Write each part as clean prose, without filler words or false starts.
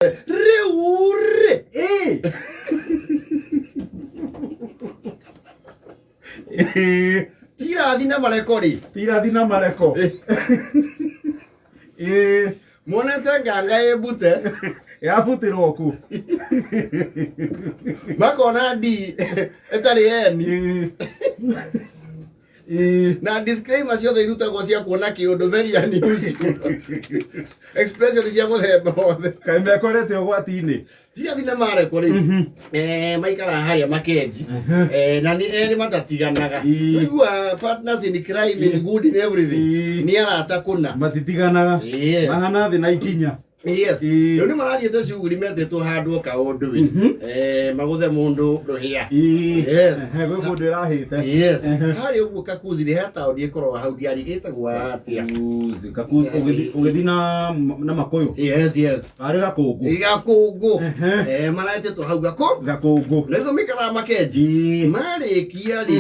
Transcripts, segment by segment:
Rĩu rĩ, tirathi na mareko rĩ, Tirathi na mareko. Monete nganga ĩ mbute. Yabutirwo ku? Makona ndi ĩtarĩ eni. Na disclaimer ciothe irutagwo cia kuona kĩũndũ very unusual expression cia mũthemba wothe. Kaĩ mekorete ũgwati-inĩ? Tirathi na mareko rĩ, maikaraga harĩa Makenji, na nĩ erĩ matatiganaga. Ũigua partners in crime, in good, in everything. Nĩ arata kũna. Matitiganaga. Yes. Mahana thĩ na ikinya. Yes. Rĩu nĩ marathiĩte cuguri metĩtwo handũ kaũndũ magũthe mũndũ rũhĩa. Yes. Ehe, gwĩ kũndũ ĩrahĩte. Yes. Harĩa ũguo Kakuzi rĩ, he taũni ĩkoragwo hau ndiari ĩtagwo atĩa? Kakuzi, Kakuzi, ũgĩthiĩ na Makũyũ. Yes. Karĩ Gakũngũ. Gakũngũ. Maretĩtwo hau Gakũ. Gakũngũ. Nĩguo maikaraga Makenji. Marĩkia rĩ,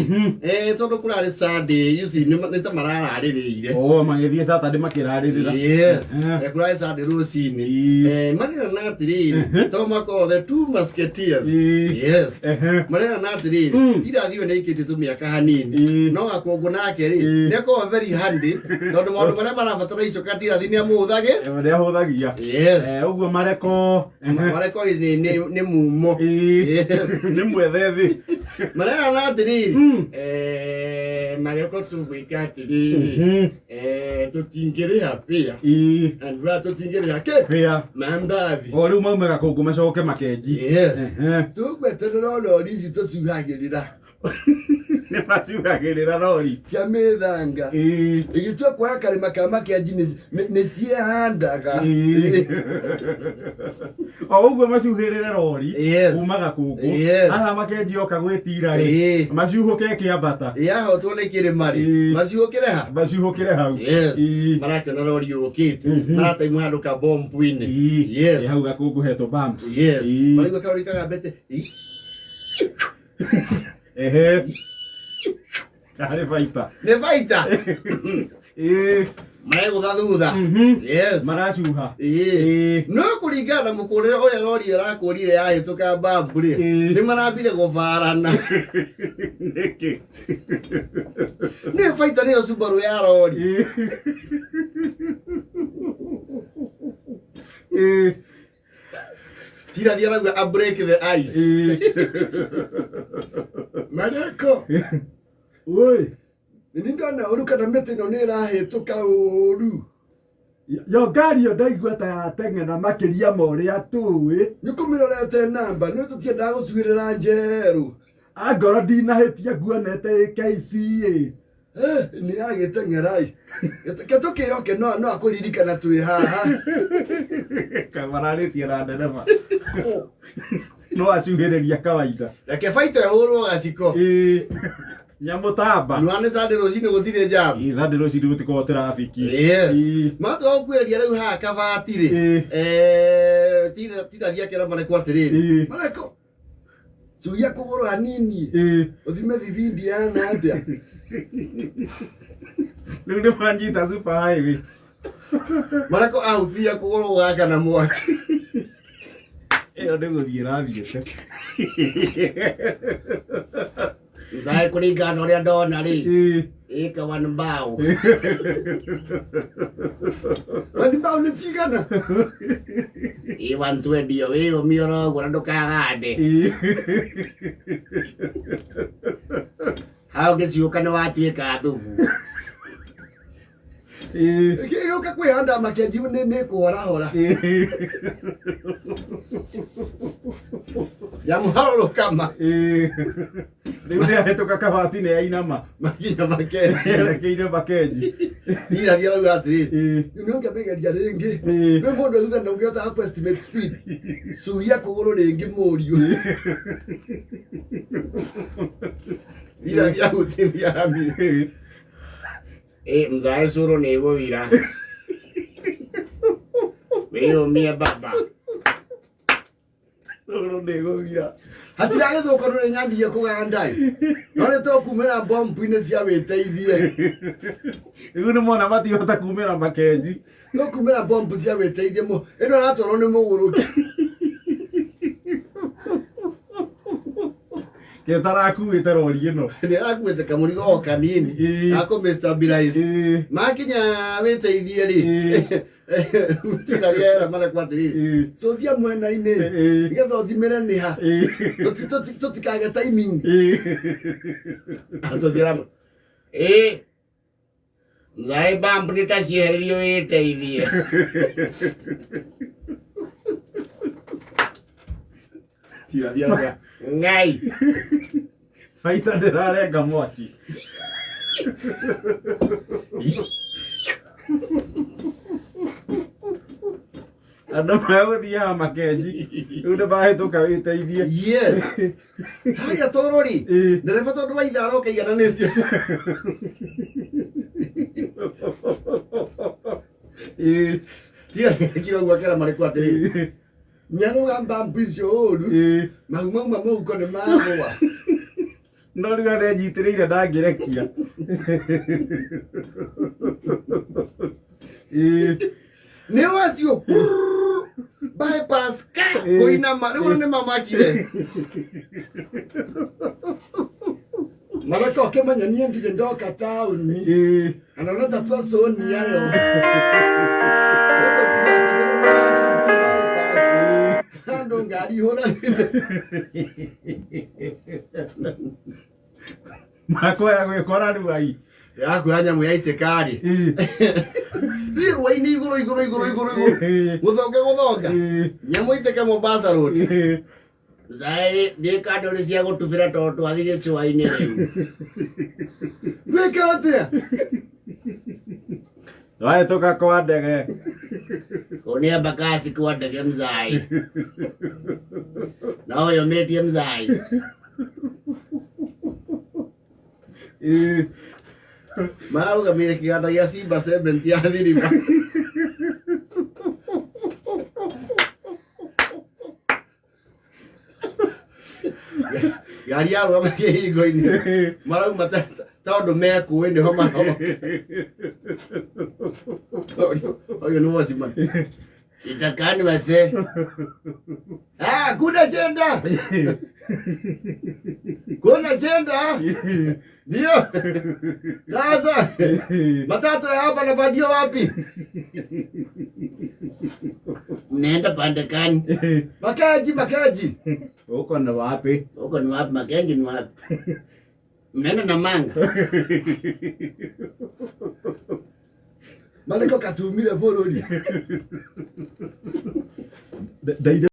tondũ kũrarĩ Sunday, you see, nĩ ta marararĩrĩire. Oh, magĩthiĩ Saturday makĩrarĩrĩra. Yes. Kũrarĩ Sunday rũcinĩ. Marerana atĩrĩrĩ, tondũ makoragwo the two musketeers. Yes. Marerana atĩrĩrĩ, tirathiwe nĩ aikĩtie tũmĩaka hanini. No Gakũngũ nake rĩ, nĩ akoragwo very handy tondũ maũndũ marĩa marabatara icoka tirathi nĩ amũhũthagĩ. Nĩ ahũthagia. Yes. Ũguo mareko. Mareko nĩ mumo. Yes. Nĩ mwethe thĩ. Marerana atĩrĩrĩ, mareko tũgwĩka atĩrĩrĩ, tũtingĩrĩha pĩa. Andũ aya tũtingĩrĩha kĩ? Pĩa. Mambathi. O rĩu maume Gakũngũ macoke Makenji. Yes. Tũgweterera o rori ici tũcuhagĩrĩra. Nĩ macuhagĩrĩra rori. Cia mĩthanga. Ĩgĩtua kuoya karĩma ka Makenji nĩ ciehandaga. O ũguo macuhĩrĩre rori kuma Gakũngũ. Haha Makenji oka gwĩtira rĩ, macuhũke ĩkĩambata. Yahotwo nĩ kĩrĩma rĩ, macuhũkĩre ha? Macuhũkĩre hau. Yes. Marakĩona rori yũkĩte. Marataimwo handũ ka bombu-inĩ. Yes. Hau Gakũngũ hetwo bumps. Yes. Maraigua karori kagambĩte. Ehe. Karĩ baita. Nĩ baita. Maregũtha thutha. Yes. Maracuha. No kũringana na mũkũrĩre ũrĩa rori ĩrakũrire yahĩtũka mbambu rĩ, nĩ marambire gũbarana. Nĩkĩ? Nĩ baita nĩyo Subaru ya rori. Tira arauga a break the ice. Mareko. Oi. Nĩ ndona ũru kana mĩtĩ ĩno nĩ ĩrahĩtũka ũru. Yo ngari ĩyo ndaigua ta yateng'era makĩria ma ũrĩa tũĩ. Nĩ kũmĩrorete namba, nĩ tũtiendaga gũcuĩrĩra njerũ. Angorwo ndinahĩtia nguonete ĩ KCA. Nĩ yagĩteng'era ĩ. Ke tũkĩhoke no akũririkana twĩ haha. Kamararĩtie na ndereba. No acuhĩrĩria kawaida. Reke baita ĩhũrwo gaciko. Nyamũtamba. Nĩwona Sunday rũcinĩ gũtirĩ jam. Sunday rũcinĩ gũtikoragwo traffic. Yes. Matua gũkuĩrĩria rĩu haha kabati rĩ. Tira thiĩ akĩra Mareko atĩrĩrĩ. Mareko. Cuia kũgũrũ hanini. Ũthime thibindi yana atĩa. Rĩu nĩ manyita super highway. Mareko ahutia kũgũrũ gũgaka na mwaki. Ĩyo nĩ gũthiĩ ĩrathiĩte. Thaĩ kũringana na ũrĩa ndona rĩ, ĩka one bao. One bao nĩ cigana? Ĩ 120 wĩyũmie oro ũguo na ndũkagande. Hau ngĩciũka nĩ watuĩka thubu. Ĩgĩũka kwĩhanda Makenji nĩ kũhorahora. Nyamũharũrũkama. Rĩu nĩ ahĩtũka kabati nĩ ainama. Makinya Makenji. Erekeire Makenji. Ira thiĩ arauga atĩrĩrĩ. Nĩ ũngĩmĩgeria rĩngĩ. Nĩ mũndũ thutha ndũngĩhota ku estimate speed. Cuia kũgũrũ rĩngĩ mũriũ. Ira thiĩ ahutĩria rami. Mzae cũrũ nĩ ĩgũthira. Wĩyũmie baba. Cũgũrũ ndĩgũthira. Hatiragĩthũka ndũrĩ nyambirie kũganda ĩ. No nĩ tũkumĩra bombu-inĩ cia wĩteithie. Rĩu nĩ mona matihota kumĩra makenji. Tũkumĩra bombu cia wĩteithie mũ ĩno aratwarwo nĩ mũgũrũki. Ketarakuĩte rori ĩno. Nĩ arakuĩte kamũrigo o kanini. Gakũmĩ-stabilize. Makinya wĩteithie rĩ. Tiga marekwo atĩrĩrĩ. Cũthia mwena-inĩ. Nĩgetha ũthimĩre nĩ ha. Tũtikage timing. Acũthia ĩĩ. Nzaĩ bambu nĩ ta ciehererio wĩteithie. Ngai. Baita ndĩrarenga mwaki. Andũ megũthiaga makenji rĩu nĩ mahĩtũka wĩteithie. Yes. Harĩa toro rĩ, ndereba tondũ wa ithaa aroka igananĩtie. Tiga kiro ũguo akera marĩkũ atĩrĩrĩ. Nyarũga mbambu icio ũru. Mau mauma mũhuko nĩ magũa. No rĩu anenjitĩrĩire ndangĩrekia. Nĩ wacio bypass ka kũinama rĩu nĩ mamakire. Mareka ũkĩmenya niĩ ndirĩ ndoka taũni. Anaona tatua zoni yayo. Andũ ngari ihũranĩte. Makoya gwĩkora rĩu ai. Yakuoya nyamũ yaitĩka rĩ. Rĩ rũa-inĩ igũrũ igũrũ igũrũ igũrũ igũrũ. Gũthonga gũthonga. Nyamũ itĩke Mombasa Road. Zaĩ ndĩka ndũrĩ cia gũtubĩra tondũ twathiĩ gĩcũa-inĩ rĩu. Gwĩka atĩa? Twahĩtũka kwa ndege. Kũu nĩ Embakasi kwa ndege mzai. No wĩyũmĩtie mzai. Mararũgamĩire kĩganda gĩa Simba Cement ya Thirima. Ngari yarũgama kĩhingo-inĩ marauma tondũ mekũĩ nĩho maroka. Ũyũ nĩ watchman. Itakani wazee. Ah, kuna chenda. Kuna chenda. Ndio. Sasa matatu ya hapa napandio wapi? Mnaenda pande gani? Makenji, Makenji. Huko ni wapi? Huko ni wapi? Makenji ni wapi? Mnaenda na manga. Mareko katumire bũrũri. Ndaire